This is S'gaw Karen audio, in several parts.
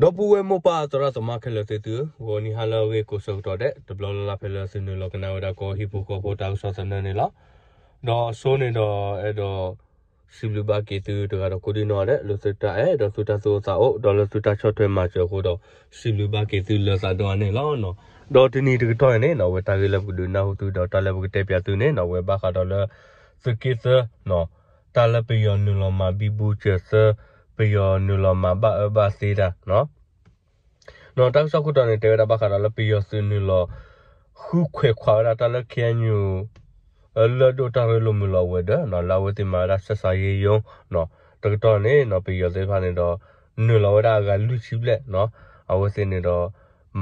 ဒီပုၢ်ဝဲၢ်မိၢ်ပၢ်သရၣ်သမါခဲလၢာ်သ့ၣ်သုဧၢ, ဂီၤနံၤဟါလၢအဂ့ၤကိးဆၢကတီၢ်ဒဲး တဘျီလၢ်လၢ်ဖဲလၢသုနုာ်လီၤကနၣ်ဝဲဒၣ်ကီၢ်ဟံၣ်ဖိဃီဖိတၢ်ကစီၣ်သနၢၣ်န့ၣ်လီၤ. ဒီးစိန့ၣ်ဒီးအဲၣ်ဒိး စံးဘျုးဘၣ်က့ၤသုတဂၤဒီးကိးဒံနီၢ်ဒဲး လၢသုတၢ်အဲၣ်ဒီးသုတၢ်သူၣ်အိၣ်သးအိၣ် ဒီးလၢသုတၢ်ဆီၣ်ထွဲမၤစၢၤအဃိဒီး စံးဘျုးဘၣ်က့ၤသုလၢသးဒီအန့ၣ်လီၤ. ဒီးတနံၤတကတီၢ်အံၤန့ၣ် အဝဲတၢ်ဂ့ၢ်လၢပကဒုးနၢ်ဟူသုဒီးတၢ်လၢပကတဲပၠးသုန့ၣ် အဝဲဘၣ်ဃးဒီးလၢ သုးက့သၢ တၢ်လၢပယီၤနုာ်လီၤမၤဘံဘူစၢၤသၢ, ပယီၤနုာ်လီၤမၤဘၣ်အၢဘၣ်သီတၢ် ဒီးတၢ်ကစီၣ်ခိၣ်တီန့ၣ် တဲဝဲဒၣ်ဘၣ်ဃးဒီးလၢပယီၤသုးနုာ်လီၤ ဃုခွဲးခွးဝဲဒၣ်တၢ်လၢ ခ့ၣ်အဲၣ်ယူၣ် လၢၢ်ဒိၣ်တၢ်ရ့လိာ်မုာ်လိာ်အဝဲၤဒၢး လၢအဝဲသ့ၣ်မၤဝဲဒၣ် ဆက်ဆံရေးရုံး တကတီၢ်န့ၣ် ပယီၤသ့ၣ်တဖၣ်န့ၣ်ဒီး နုာ်လီၤဝဲဒၣ်အဂၤလွံၢ်ဆံဘျဲၣ် အဝဲသ့ၣ်န့ၣ်ဒီး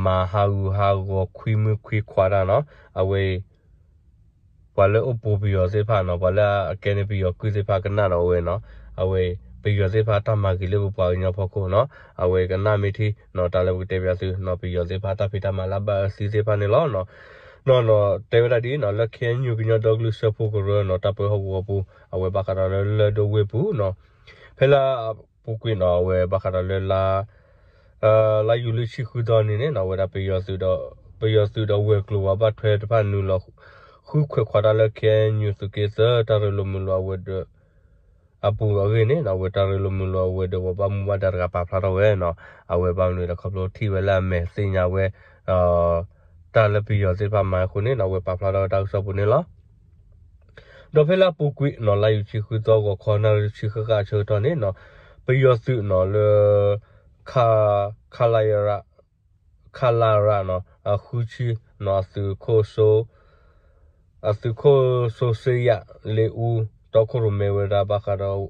မၤဟးဂူာ်ဟးဂီၤခွံမုၢ်ခွံခွါတၢ်နီၤ အဝဲအံၤ ပှၤလၢအိၣ်ပိာ်ပယီၤသ့ၣ်တဖၣ်နီၤ ပှၤလၢအကဲန့ၣ်ပယီၤကုၢ်သ့ၣ်တဖၣ်ကနၣ်ဒီးဝဲနီၤ အဝဲ ပယီၤသ့ၣ်တဖၣ်တၢ်မၤဂ့ၤလၢပပှၤကညီဖီခိၣ်နီၤ အဝဲကနၣ်မ့ၢ်ထံနီၤ တၢ်လၢပကတဲပၠးသုနီၤ ပယီၤသ့ၣ်တဖၣ်တၢ်ဖံးတၢ်မၤလၢအဘၣ်အၢသံသ့ၣ်တဖၣ်န့ၣ်လီၤ. နီၤ တဲဝဲဒၣ်ဒ်နီၤ လၢ ခ့ၣ်အဲၣ်ယူၣ် ကညီဒီကလုာ်စၢဖှိၣ်ကရၢနီၤ တၢ်ပၢဟီၣ်ကဝီၤပူၤ အဝဲဘၣ်ဃးဒီးလၢလၢၢ်ဒိၣ်ဝ့ၢ်ပူၤနီၤ ဖဲလၢအပူၤကွံာ်နီၤ အဝဲဘၣ်ဃးဒီးလၢ လါယူၤလံဆံဃုသီန့ၣ်န့ၣ်နီၤ အဝဲဒၣ်ပယီၤသုးဒီး ပယီၤသုးဒီးဝဲၤကျိၤပှၤဘၣ်ထွဲတဖၣ်နုာ်လီၤ ဃုခွဲးခွးတၢ်လၢ ခ့ၣ်အဲၣ်ယူၣ် သုးက့သၢ တၢ်ရ့လိာ်မုာ်လိာ်အဝဲၤဒၢး အပူၤအဂ့ၢ်န့ၣ်နီၤ အဝဲတၢ်ရ့လိာ်မုာ်လိာ်အဝဲၤဒၢး ပှၤဘၣ်မူဘၣ်ဒါတဂၤပာ်ဖျါထီၣ်ဝဲနီၤ အဝဲဘၣ်မနုၤဒီးခီဖျိထံၣ်ဝဲလၢအမဲာ်သ့ၣ်ညါဝဲ တၢ်လၢပယီၤသ့ၣ်တဖၣ်မၤအဃိန့ၣ်နီၤ အဝဲပာ်ဖျါထီၣ်ဝဲတၢ်ကစီၣ်ပူၤန့ၣ်လီၤ. ဒီးဖဲလၢအပူၤကွံာ်နီၤ လါယူၤဆံဃုသီ ဂီၤခီနၣ်ရံၣ်ဆံဃၣ်ဃၣ်အဆၢကတီၢ်န့ၣ်နီၤ ပယီၤသုးနီၤလၢ ခ ခလရ ခလရနီၤ အဃုဆံနီၤ အသုးခိၣ်စိ အသုးခိၣ်စိစ့ယၣ်လ့အူ တီခိၣ်ရိၣ်မဲဝဲဒၣ်ဘၣ်ဃးဒီး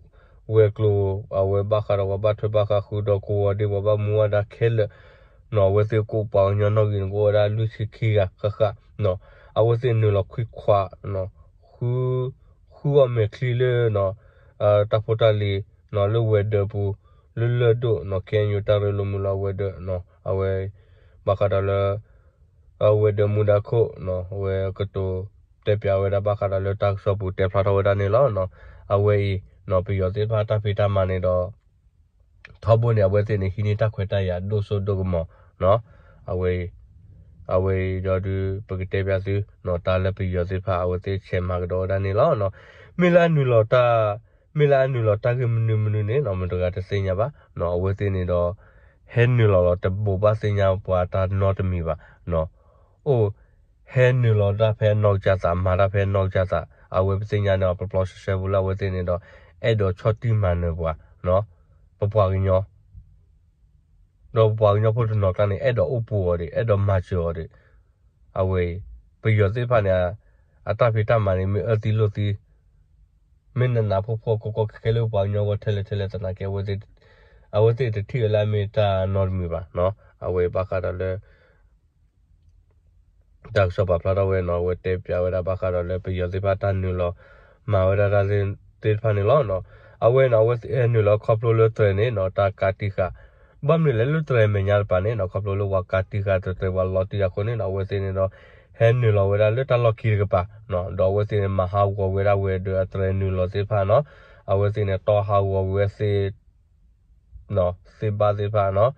ဝဲၤကျိၤ အဝဲဘၣ်ဃးဒီးပှၤဘၣ်ထွဲဘၣ်ဃးဃုာ်ဒီးကဝီၤဒ့ ပှၤဘၣ်မူဘၣ်ဒါခဲလၢာ်နီၤ အဝဲသ့ၣ်ကအိၣ်ပှၤကညီနီၣ်ဂံၢ်န့ၣ် ကအိၣ်ဝဲဒၣ်လွံၢ်ဆံခံဂၤဃၣ်ဃၣ်နီၤ အဝဲသ့ၣ်နုာ်လီၤခွံခွး ဃု ဃုအီၣ်မဲာ်ချံလၢနီၤ တၢ်ဖိတၢ်လံၤနီၤ လၢဝဲၤဒၢးပူၤ လၢလၢၢ်ဒိၣ်နီၤ ခ့ၣ်အဲၣ်ယူၣ် တၢ်ရ့လိာ်မုာ်လိာ်အဝဲၤဒၢးနီၤ အဝဲ ဘၣ်ဃးဒီးလၢ အဝဲၤဒၢးမူဒါခိၣ်နီၤ အဝဲကတိၤတဲပၠးဝဲဒၣ်ဘၣ်ဃးဒီးလၢတၢ်ကစီၣ်ပူၤတဲဖျါထီၣ်ဝဲဒၣ်န့ၣ်လီၤ. အဝဲအံၤနီၤ ပယီၤသ့ၣ်တဖၣ်တၢ်ဖံးတၢ်မၤန့ၣ်ဒီး ထီဘိန့ၣ် အဝဲသ့ၣ်န့ၣ်ဟံးန့ၢ်တၢ်ခွဲးတၢ်ယာ်ဒိၣ်စိဒိၣ်ကမီၤနီၤ အဝဲ အဝဲအံၤဒီးဒုး ပကတဲပၠးသုနီၤ တၢ်လၢပယီၤသ့ၣ်တဖၣ် အဝဲသ့ၣ်ဆဲးမၤကဒီးဝဲဒၣ်န့ၣ်လီၤ. မ့ၢ်လၢအနုာ်လီၤတၢ် မ့ၢ်လၢအနုာ်လီၤတၢ်ဂ့ၢ်မနုၤမနုၤန့ၣ်နီၤ မတၤတဂၤတသ့ၣ်ညါဘၣ်နီၤ အဝဲသ့ၣ်န့ၣ်ဒီး ဟဲနုာ်လီၤလီၤ တဘိးဘၣ်သ့ၣ်ညါပှၤတၢ်နီတမံၤဘၣ်နီၤ အိၣ် ဟဲနုာ်လီၤတၢ်ဖဲအနီၢ်ကစၢ်သး မၤတၢ်ဖဲအနီၢ်ကစၢ်သး အဝဲပသ့ၣ်ညါန့ၣ် ပပျီဆှဲဆှဲဖိလၢအဝဲသ့ၣ်န့ၣ်ဒီး အဲၣ်ဒိးဆီၣ်တံၢ်မၤနၢၤပှၤနီၤ ပပှၤကညီ ဒီးပပှၤကညီဖိတနီၤကျါန့ၣ် အဲၣ်ဒိးအိၣ်ပူၤအီၤဒံး အဲၣ်ဒိးမၤစၢၤအီၤဒံး အဝဲအံၤ ပယီၤသ့ၣ်တဖၣ်န့ၣ် အတၢ်ဖံးတၢ်မၤန့ၣ် မ့ၢ်အၢသံလိာ်သံ မ့ၢ်နးနးဖှီၣ်ဖှီၣ်ကီကီခဲခဲလၢပပှၤကညီအဂီၢ်ထဲလဲၣ်ထဲလဲၣ်သနာ်က့ အဝဲသ့ၣ်တထံၣ်ဝဲလၢအမ့ၢ်တၢ်နီတမံၤဘၣ်နီၤ အဝဲအံၤဘၣ်ဃးဒီးလၢ တၢ်ကစီၣ်ပာ်ဖျါထီၣ်ဝဲနီၤ အဝဲတဲပၠးဝဲဒၣ်ဘၣ်ဃးဒီးလၢပယီၤသ့ၣ်တဖၣ်တၢ်နုာ်လီၤ မၤဝဲဒၣ်တၢ်သ့ၣ်တဖၣ်န့ၣ်လီၤ. အဝဲနီၤ အဝဲသ့ၣ်ဟဲနုာ်လီၤခီဖျိလၢတြဲၤန့ၣ်နီၤ တၢ်ကးတံာ်ဃာ် ဘၣ်မနုၤလဲၣ်လၢတြဲၤမဲာ်ညါတပၤန့ၣ်နီၤ ခီဖျိလၢပှၤကးတံာ်ဃာ်တြဲၤ ပှၤလီၤတံၢ်အဃိန့ၣ်နီၤ အဝဲသ့ၣ်န့ၣ်ဒီး ဟဲနုာ်လီၤဝဲဒၣ်လၢတၢ်လီၢ်ခံတကပၤနီၤ ဒီးအဝဲသ့ၣ်န့ၣ် မၤဟးဂီၤဝဲဒၣ်ဝဲၤဒၢးအတြဲၤနုာ်လီၤသ့ၣ်တဖၣ်နီၤ အဝဲသ့ၣ်န့ၣ် တီၢ်ဟးဂီၤဝဲသ့ၣ် သ့ၣ်ဘၣ်သ့ၣ်တဖၣ်နီၤ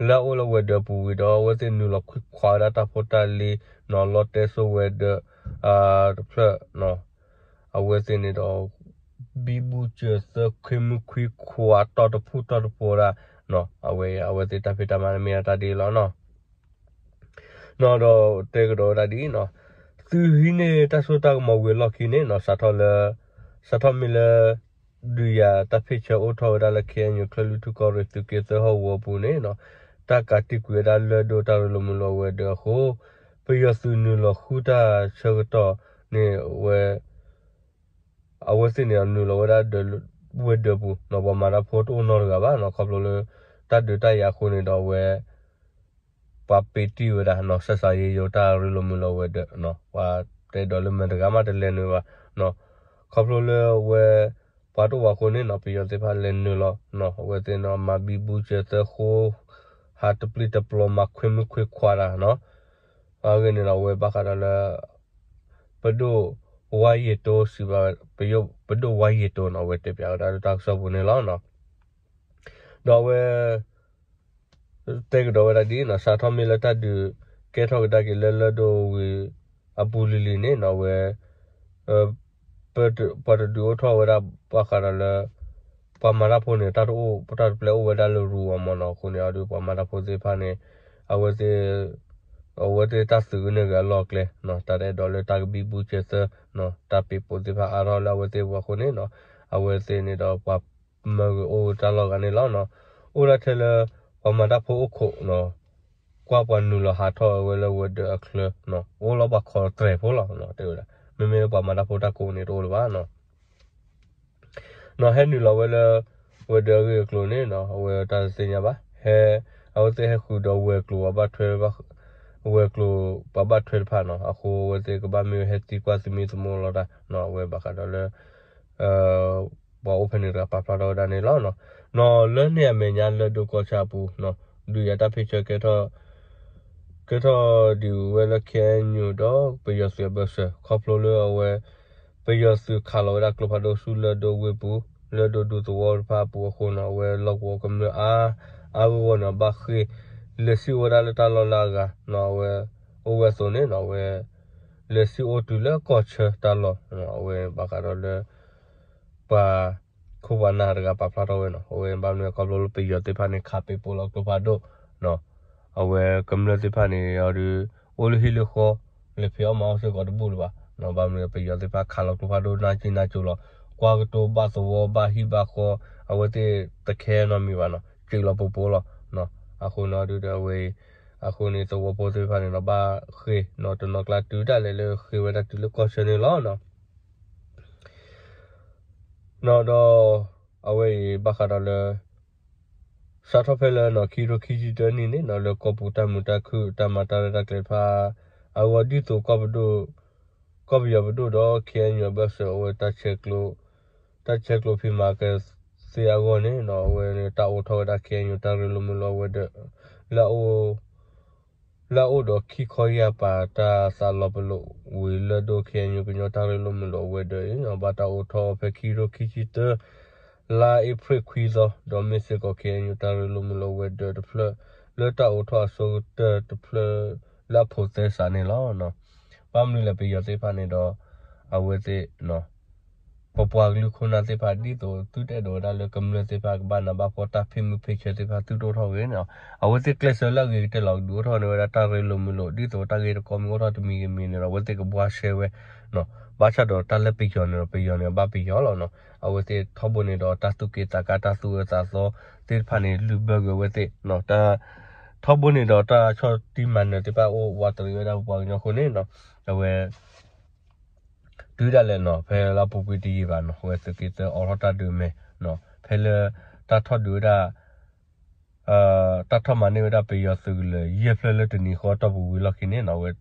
လၢအအိၣ်လၢဝဲၤဒၢးပူၤဝံၤဒီး အဝဲသ့ၣ်နုာ်လီၤခွံခွးဝဲဒၣ်တၢ်ဖိတၢ်လံၤနီၤ လီၤတဲာ်စိဝဲၤဒၢး တဖျၢၣ်နီၤ အဝဲသ့ၣ်န့ၣ်ဒီး ဘံဘူစၢၤသၢ ခွံမုၢ်ခွံခွါ တီၢ်တဖုၣ်တီၢ်တဖိဒၣ်နီၤ အဝဲ အဝဲသ့ၣ်တၢ်ဖံးတၢ်မၤန့ၣ်မ့ၢ်ဒၣ်တၢ်ဒ်အံၤလီၤနီၤ နီၤဒီးတဲကဒီးဝဲဒၣ်ဒ်အံၤနီၤ သုးဟံးန့ၢ်တၢ်စိတၢ်ကမီၤဝံၤအလီၢ်ခံန့ၣ်နီၤ စးထီၣ်လၢ စးထီၣ်မ့ၢ်လၢ ဒုးယၤတၢ်ဖ့ၣ်ဆၢအိၣ်ထီၣ်ဝဲဒၣ်လၢ ခ့ၣ်အဲၣ်ယူၣ် ချၢၣ်လွံၢ်ထူၣ်ကီၢ်ရ့ၣ် သုးက့သၢဟီၣ်ကဝီၤပူၤန့ၣ်နီၤ တၢ်ကးတံာ်ကွံာ်ဝဲဒၣ်လၢၢ်ဒိၣ်တၢ်ရ့လိာ်မုာ်လိာ်အဝဲၤဒၢးအဃိ ပယီၤသုးနုာ်လီၤဃုတၢ်ဆၢကတီၢ်န့ၣ်ဝဲ အဝဲသ့ၣ်န့ၣ်ဒီးနုာ်လီၤဝဲဒၣ်ဒၢး ဝဲၤဒၢးပူၤနီၤ ပှၤမၤတၢ်ဖိတအိၣ်နီတဂၤဘၣ်နီၤ ခီဖျိလၢ တၢ်ဒုးတၢ်ယၤအဃိန့ၣ်ဒီးအဝဲ ပှၤပ့းတံၢ်ဝဲဒၣ်နီၤ ဆက်ဆံရေးရုံး တၢ်ရ့လိာ်မုာ်လိာ်အဝဲၤဒၢးနီၤ ပှၤတဲဒီးလၢမတၤတဂၤမးတလဲၤနုာ်ဘၣ်နီၤ ခီဖျိလၢအဝဲ ပှၤတအိၣ်ဘၣ်အဃိန့ၣ်နီၤ ပယီၤသ့ၣ်တဖၣ်လဲၤနုာ်လီၤနီၤ အဝဲသ့ၣ်န့ၣ်ဒီး မၤဘံဘူစၢၤသၢဃိ ဟးတပျံၤတပျီၤ မၤခွံမုၢ်ခွံခွါတၢ်နီၤ အဂ့ၢ်န့ၣ်ဒီး အဝဲဘၣ်ဃးဒီးလၢ ပဒိၣ်ဝါယ့ၤတိစံးဘၣ် ပဒိၣ်ဝါယ့ၤတိနီၤ အဝဲတဲပၠးဝဲဒၣ်လၢတၢ်ကစီၣ်ပူၤန့ၣ်လီၤ. ဒီးအဝဲ တဲကဒီးဝဲဒၣ်ဒ်နီၤ စးထီၣ်မ့ၢ်လၢတၢ်ဒုးကဲထီၣ်ကဒါက့ၤလၢလၢၢ်ဒိၣ်ဝံၤအပူၤလံၤလံၤန့ၣ်နီၤ အဝဲ ပှၤတဒုးအိၣ်ထီၣ်ဝဲဒၣ်ဘၣ်ဃးဒီးလၢ ပှၤမၤတၢ်ဖိန့ၣ် တၢ်တအိၣ်တၢ်တပျဲအိၣ်ဝဲဒၣ်လၢရူအီၤမ့ၢ်နီၤ အဃိန့ၣ်အဒုးပှၤမၤတၢ်ဖိသ့ၣ်တဖၣ်န့ၣ် အဝဲသ့ၣ် အဝဲသ့ၣ်တၢ်သုးကန့ၢ်ဂ့ၤအလီၢ်အကျဲ တၢ်တအဲၣ်ဒိးလၢတၢ်ကဘံဘူစဲးသၢ တၢ်ပ့းပိာ်သ့ၣ်တဖၣ်အါထီၣ်လၢအဝဲသ့ၣ်ပူၤအဃိန့ၣ်နီၤ အဝဲသ့ၣ်န့ၣ်ဒီးပှၤမၢဂ့ၤအိၣ်တၢ်လီၢ်ဂၤန့ၣ်လီၤနီၤ အိၣ်ဒၣ်ထဲလၢ ပှၤမၤတၢ်ဖိအိၣ်ခိးနီၤ ကွၢ်ပှၤနုာ်လီၤဟးထီၣ်ဝဲလၢဝဲၤဒၢးအချၢ အိၣ်လီၤပှၤခိးတြဲၤဖိလီၤ တဲဝဲဒၣ် မ့မ့ၢ်လၢပှၤမၤတၢ်ဖိတၢ်ကိးန့ၣ်တအိၣ်လၢၤဘၣ်နီၤ နီၤဟဲနုာ်လီၤဝဲလၢ ဝဲၤဒၢးအဂ့ၢ်အကျိၤန့ၣ်နီၤ အဝဲတၢ်တသ့ၣ်ညါဘၣ် ဟဲ အဝဲသ့ၣ်ဟဲဃုာ်ဒီးဝဲၤကျိၤပှၤဘၣ်ထွဲ ဝဲၤကျိၤပှၤဘၣ်ထွဲတဖၣ်နီၤ အဃိအဝဲသ့ၣ်ကဘၣ်မ့ၢ်ဟဲသံကွၢ်သမံသမိးလီၤတၢ်နီၤ အဝဲဘၣ်ဃးဒီးလၢ ပှၤအိၣ်ဖဲန့ၣ်တဂၤပာ်ဖျါထီၣ်ဝဲဒၣ်န့ၣ်လီၤ. နီၤလၢန့ၣ်အမဲာ်ညါလၢဒိကီၢ်ဆၣ်အပူၤနီၤ ဒုးယၤတၢ်ဖ့ၣ်ဆၢကဲထီၣ် ကဲထီၣ်ဒံးဝဲလၢ ခ့ၣ်အဲၣ်ယူၣ် ဒီးပယီၤသုးအဘၢၣ်စၢၤ ခီဖျိလၢအဝဲ ပယီၤသုးခးလီၤဝဲဒၣ်ကျိဖးဒိၣ်ဆူလၢၢ်ဒိၣ်ဝ့ၢ်ပူၤ လၢၢ်ဒိၣ်ဒူသဝီတဖၣ်အပူၤအဃိနီၤ အဝဲလီၢ်ကဝီၤကမျၢၢ်အါ အါဂီၢ်ဂီၢ်န့ၣ် ဘၣ်ဃ့ၢ် လဲၤစံၣ်အိၣ်ဝဲဒၣ်လၢတၢ်လီၢ်လၢအဂၤနီၤ အဝဲ အိၣ်ဝဲအသိးန့ၣ်နီၤ အဝဲ လဲၤစံၣ်အိၣ်တုၤလၢကီၢ်ဆၢတၢ်လီၢ် အဝဲဘၣ်ဃးဒီးလၢ ပှၤ ခိၣ်ပှၤနၢ်တဂၤပာ်ဖျါထီၣ်ဝဲနီၤ အဝဲဘၣ်မနုၤခီဖျိလၢပယီၤသ့ၣ်တဖၣ်န့ၣ် ခးပ့းပိာ်လီၤကျိဖးဒိၣ် အဝဲကမျၢၢ်သ့ၣ်တဖၣ်န့ၣ်အီၤဒီး အိၣ်လၢဟံၣ်လၢဃီ လဲၤဖံးအီၣ်မၤအီၣ်စ့ၢ်ကီးတဘူၣ်လၢၤဘၣ် ဘၣ်မနုၤပယီၤသ့ၣ်တဖၣ်ခးလီၤကျိဖးဒိၣ်နၢ်ကံၢ်နၢ်ကၠိလီၤ ကွၢ်ကတိၤဘၣ်သဝီဘၣ်ဟံၣ်ဘၣ်ဃီ အဝဲသ့ၣ်တခဲနီတမံၤဘၣ်နီၤ စံၣ်လီၤပူၤပိာ်လီၤ အဃိနီၤဒုးဒီးအဝဲ အဃိန့ၣ်သဝီဖိသ့ၣ်တဖၣ်န့ၣ်ဒီး ဘၣ်ဃ့ၢ်နီၤတနီၤကျါတုၤဒၣ်လဲာ်လၢဃ့ဝဲဒၣ်တုၤလၢကီၢ်ဆၢန့ၣ်လီၤနီၤ နီၤဒီး အဝဲအံၤဘၣ်ဃးဒီးလၢ စးထီၣ်ဖဲလၢနီၣ်ခံကထိခံဆံတၢနံၣ်န့ၣ်နီၤ လၢကီၢ်ပူၤတၢ်မုာ်တၢ်ခုၣ်တၢ်မၤတၢ်ရဲၣ်တၢ်ကျဲၤတဖၣ် အဂီၢ်ဒ်သိးကီၢ်ပဒိၣ် ကီၢ်ပယီၤပဒိၣ်ဒီး ခ့ၣ်အဲၣ်ယူၣ် အဘၢၣ်စၢၤအဝဲတၢ်ဆဲးကျိး တၢ်ဆဲးကျိးဖံးမၤကသ့အဂီၢ်န့ၣ်နီၤ အဝဲန့ၣ်တၢ်အိးထီၣ်ဝဲဒၣ် ခ့ၣ်အဲၣ်ယူၣ် တၢ်ရ့လိာ်မုာ်လိာ်အဝဲၤဒၢး လၢအအိၣ် လၢအအိၣ်ဒီးခံခီယၢ်ပၤတၢ်သးလီၤပလိာ်ဝံၤလၢၢ်ဒိၣ် ခ့ၣ်အဲၣ်ယူၣ် ကညီတၢ်ရ့လိာ်မုာ်လိာ်အဝဲၤဒၢးအံၤ ဘၣ်တၢ်အိးထီၣ်ဖဲခံကထိခံဆံတၢ လါအ့ဖြ့ၣ်ခွံသီ ဒီးမ့ၢ်စ့ၢ်ကီး ခ့ၣ်အဲၣ်ယူၣ် တၢ်ရ့လိာ်မုာ်လိာ်အဝဲၤဒၢးတဖျၢၣ် လၢတၢ်အိးထီၣ်အဆိကတၢၢ်တဖျၢၣ်လၢအဖိးသဲစးန့ၣ်လီၤ. ဘၣ်မနုၤလဲၣ် ပယီၤသ့ၣ်တဖၣ်န့ၣ်ဒီး အဝဲသ့ၣ် ပပှၤကလုာ်ခိၣ်နၢ်သ့ၣ်တဖၣ် ဒ်သိးသုတအဲၣ်ဒိးဝဲဒၣ်လၢကမျၢၢ်သ့ၣ်တဖၣ်ကဘၣ်နးဘၣ်ဖှီၣ် တၢ်ဖ့ၣ်မုၢ်ဖ့ၣ်ဆၢသ့ၣ်တဖၣ် သုတအိၣ်ထီၣ်ဂ့ၤန့ၣ်လီၤ. အဝဲသ့ၣ်ကျဲးစၢးလၢအဂ့ၤကတၢၢ်လီၤ ဒုးအိၣ်ထီၣ်န့ၢ်ဝဲဒၣ်တၢ်ရ့လိာ်မုာ်လိာ် ဒ်သိးတၢ်ဂ့ၢ်တခီမ့ၢ်အိၣ်ထီၣ်တမံၤဂ့ၤမံၤန့ၣ်ဒီး အဝဲသ့ၣ်ကဘှါရှဲဝဲ ဘၣ်ဆၣ်ဒီးတၢ်လၢပယီၤန့ၣ်ဒီး ပယီၤန့ၣ်ဘၣ်ပယီၤလီၤ. အဝဲသ့ၣ်ထီဘိန့ၣ်ဒီးတၢ်သူၣ်က့သးကါ တၢ်သူၣ်အၢသးသီသ့ၣ်တဖၣ်န့ၣ် လုၢ်ဘၢဂ့ၤဝဲသ့ၣ် ထီဘိန့ၣ်ဒီးတၢ်ဆီၣ်တံၢ်မၤနၢၤသ့ၣ်တဖၣ်အိၣ်ဝးတရံးဝဲဒၣ်ပပှၤကညီအဃိန့ၣ် အဝဲ တုၤဒၣ်လဲာ်နီၤ ဖဲလၢအပူၤကွံာ်တယံာ်ဘၣ်နီၤ အဝဲသုးက့သၢအိးထီၣ်တၢ်ဒုးမဲာ် ဖဲလၢ တၢ်ထီၣ်ဒုးဝဲဒၣ် တၢ်ထီၣ်မၤန့ၢ်ဝဲဒၣ်ပယီၤသုးကလၢၤ ယဲၢ်ဖျၢၣ်လၢတနံၤဃီတီၢ်ပူၤဝံၤလီၢ်ခံန့ၣ်နီၤ အဝဲ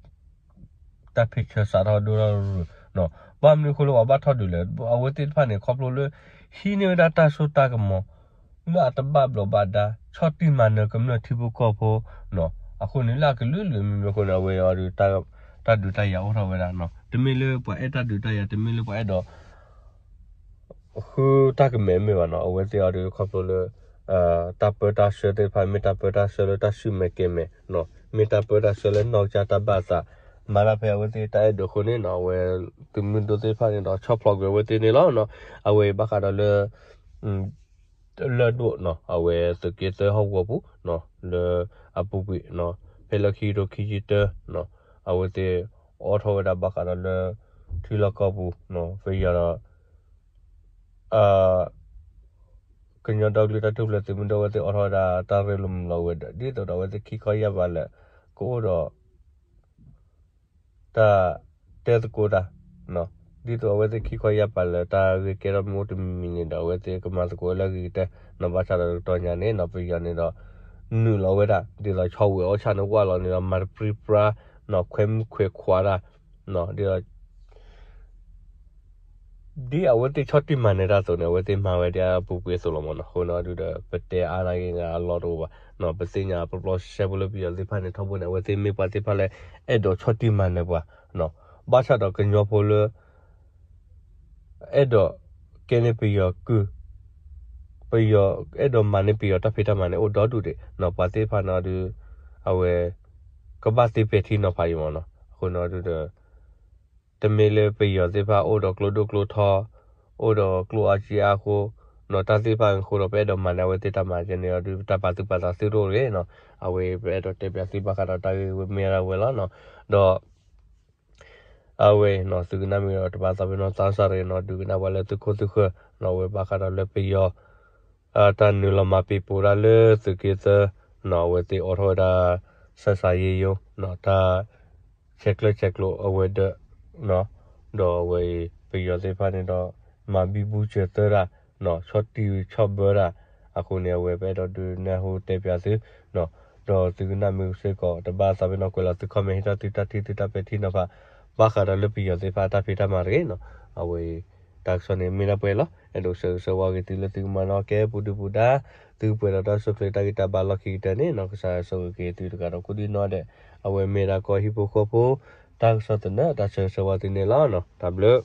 တၢ်ဖ့ၣ်ဆၢစးထီၣ်ဒိၣ်ထီၣ်ရူၤရူၤ ဘၣ်မနုၤအဃိလၢပှၤဘၣ်ထီၣ်ဒုးလဲၣ် အဝဲသ့ၣ်တဖၣ်န့ၣ် ခီဖျိလၢ ဟံးန့ၢ်ဝဲဒၣ်တၢ်စိတၢ်ကမီၤ လၢအတဘၣ်ဘျီးဘၣ်ဒါ ဆီၣ်တံၢ်မၤနၢၤကမျၢၢ်ထံဖိကီၢ်ဖိ အဃိန့ၣ်လၢအကလုာ်လုာ်မံၤမံၤအဃိန့ၣ် အဝဲအီၤဒီး တၢ်ဒုးတၢ်ယၤအိၣ်ထီၣ်ဝဲဒၣ် တမ့ၢ်လၢပှၤအဲၣ်တၢ်ဒုးတၢ်ယၤ တမ့ၢ်လၢပှၤအဲၣ်ဒိး ဃုတၢ်ကမဲာ်မ့ၢ်ဘၣ်နီၤ အဝဲသ့ၣ်အီၤဒီးခီဖျိလၢ တၢ်ပၢတၢ်ဆှၢသ့ၣ်တဖၣ် မ့ၢ်တၢ်ပၢတၢ်ဆှၢလၢတၢ်ဆူၣ်မဲာ်ကဲၤမဲာ် မ့ၢ်တၢ်ပၢတၢ်ဆှၢလၢနီၢ်ကစၢ်တၢ်ဘၣ်အသး မၤတၢ်ဖဲအဝဲသ့ၣ်တၢ်အဲၣ်ဒိးအဃိန့ၣ်နီၤ အဝဲသုးမုၢ်ဒိၣ်သ့ၣ်တဖၣ်န့ၣ်ဒီး ဆီၣ်ဖျိးကွံာ်အဝဲသ့ၣ်န့ၣ်လီၤ. အဝဲအံၤဘၣ်ဃးဒီးလၢ လၢၢ်ဒိၣ်နီၤ အဝဲသုးက့သၢဟီၣ်ကဝီၤပူၤ လၢအပူၤကွံာ် ဖဲလၢခံကထိခံဆံတၢ အဝဲသ့ၣ်အိးထီၣ်ဝဲဒၣ်ဘၣ်ဃးဒီးလၢ ထံလီၢ်ကီၢ်ပူၤ ပယီၤဒီး ကညီဒီကလုာ်တၢ်ထူၣ်ဖျဲးသုးမုၢ်ဒိၣ်အဝဲသ့ၣ်အိးထီၣ်ဝဲဒၣ်တၢ်ရ့လိာ်မုာ်လိာ်ဝဲၤဒၢး ဒ်သိးဒီးအဝဲသ့ၣ်ခံခီယၢ်ပၤလၢာ် ကအိၣ်ဒီး တၢ်တဲသကိးတၢ် ဒ်သိးအဝဲသ့ၣ်ခံခီယၢ်ပၤလၢာ် တၢ်ဂ့ၢ်ကဲထီၣ်မ့ၢ်အိၣ်တမံၤမံၤန့ၣ်ဒီး အဝဲသ့ၣ်ကမၤသကိးဝဲလၢအဂ့ၤကတၢၢ်နီၤ ဘၣ်ဆၣ်ဒီးတကတီၢ်ညါန့ၣ်နီၤ ပယီၤန့ၣ်ဒီး နုာ်လီၤဝဲဒၣ် ဒ်သိးဆီဝဲၤအီၣ်ဆၣ်န့ၣ် ဝၢ်လီၤန့ၣ်ဒီး မၤတပြံပြါ ခွဲမုၣ်ခွဲခွါတၢ် ဒ်သိး ဒ်အဝဲသ့ၣ်ဆီၣ်တံၢ်မၤနၢၤတၢ်အသိးန့ၣ် အဝဲသ့ၣ်မၤဝဲဒ်အပူၤကွံာ်အသိးလီၤမ့ၢ်နီၤ. အဃိန့ၣ်ဒုးဒီး ပတဲအါနာ်က့ၤအလီၢ်တအိၣ်ဘၣ်. ပသ့ၣ်ညါပျီပျီဆှဲဆှဲဖိလၢပယီၤသ့ၣ်တဖၣ်န့ၣ် ထီဘိန့ၣ် အဝဲသ့ၣ်မ့ၢ်ပှၤသ့ၣ်တဖၣ်လၢ အဲၣ်ဒိးဆီၣ်တံၢ်မၤနၢၤပှၤ ဘၣ်ဆၣ်ဒီးကညီဖိလၢ အဲၣ်ဒိးကဲန့ၢ်ပယီၤကုၢ် ပယီၤအဲၣ်ဒိးမၤန့ၢ်ပယီၤတၢ်ဖံးတၢ်မၤန့ၣ် အိၣ်ဒီဒူၣ်ဒံးနီၤ. ပှၤသ့ၣ်တဖၣ်န့ၣ်အီၤဒုး အဝဲ ကဘၣ်သ့ပဲာ်ထံနီၤဖးအံၤမ့ၢ်နီၤ. အဃိန့ၣ်အီၤဒုးဒီး တမ့ၢ်လၢပယီၤသ့ၣ်တဖၣ်အိၣ်ဒီးကျိဒိၣ်ကျိထီ, အိၣ်ဒီးကျိအါကံအါအဃိ, နီၤ တၢ်သ့ၣ်တဖၣ်အဃိဒီး ပအဲၣ်ဒိးမၤန့ၢ်အဝဲသ့ၣ်တၢ်မၤကဲန့ၣ်အီၤဒုး တၢ်ပာ်သူၣ်ပာ်သးသုတအိၣ်တဂ့ၤနီၤ. အဝဲပအဲၣ်ဒိးတဲပၠးသုဘၣ်ဃးဒီးတၢ်ဂ့ၢ်ဝဲမ့ၢ်ဒၣ်ဝဲလီၤနီၤ. ဒီး အဝဲနီၤ သုကနၣ်မ့ၢ်ဒီးတဘၣ်သးပ့ၤနီၣ် သးစၢ်တဂ့ၤနီၤ ဒုးကနၣ်ပှၤလၢသုခိၣ်သုဃၢၤနီၤ အဝဲဘၣ်ဃးဒီးလၢပယီၤ တၢ်နုာ်လီၤမၤပံာ်ပူၤဒၣ်လၢသုးက့သၢနီၤ အဝဲသ့ၣ်အိးထီၣ်ဝဲဒၣ် ဆက်ဆံရေးရုံးနီၤ တၢ်ဆဲးကျၢဆဲးကျိးအဝဲၤဒၢးနီၤ ဒီးအဝဲအံၤ ပယီၤသ့ၣ်တဖၣ်န့ၣ်ဒီး မၤဘံဘူစၢၤသၢတၢ်နီၤ ဆီၣ်တံၢ်ဆီၣ်ဘၢတၢ် အဃိန့ၣ် အဝဲပအဲၣ်ဒိးဒုးနၢ်ဟူတဲပၠးသုနီၤ ဒီးသုကနၣ်မ့ၢ်စ့ၢ်ကီး တဘၣ်သးပ့ၤနီၣ်ကွဲးလီၤသု comment ဟ့ၣ်ထီၣ်သုတၢ်ထံၣ်သုတၢ်ပဲာ်ထံနီၤဖး ဘၣ်ဃးဒီးလၢပယီၤသ့ၣ်တဖၣ်တၢ်ဖံးတၢ်မၤတဂ့ၤနီၤ အဝဲအံၤ တၢ်ကစီၣ်န့ၣ်မ့ၢ်ဒၣ်ပှဲၤလီၤ အဲၣ်ဒိးဆၢဂ့ၤဆၢဝါက့ၤသုလၢသုကမၤနီၣ်ကဲပူၤဒုပူၤဒါ သုကပှဲၤဒီးတၢ်အိၣ်ဆူၣ်အိၣ်ချ့တၢ်ဂံၢ်တၢ်ဘါလီၢ်ခံကတၢၢ်န့ၣ်နီၤ ကစၢ်ယွၤဆိၣ်ဂ့ၤက့ၤသုတဂၤဒီးကိးဒံနီၢ်ဒဲး အဝဲမ့ၢ်ဒၣ်ကီၢ်ဟံၣ်ဖိဃီဖိ တၢ်ကစီၣ်သနၢၣ်တၢ်ဆၢဂ့ၤဆၢဝါသုန့ၣ်လီၤနီၤ တၢ်ဘျုး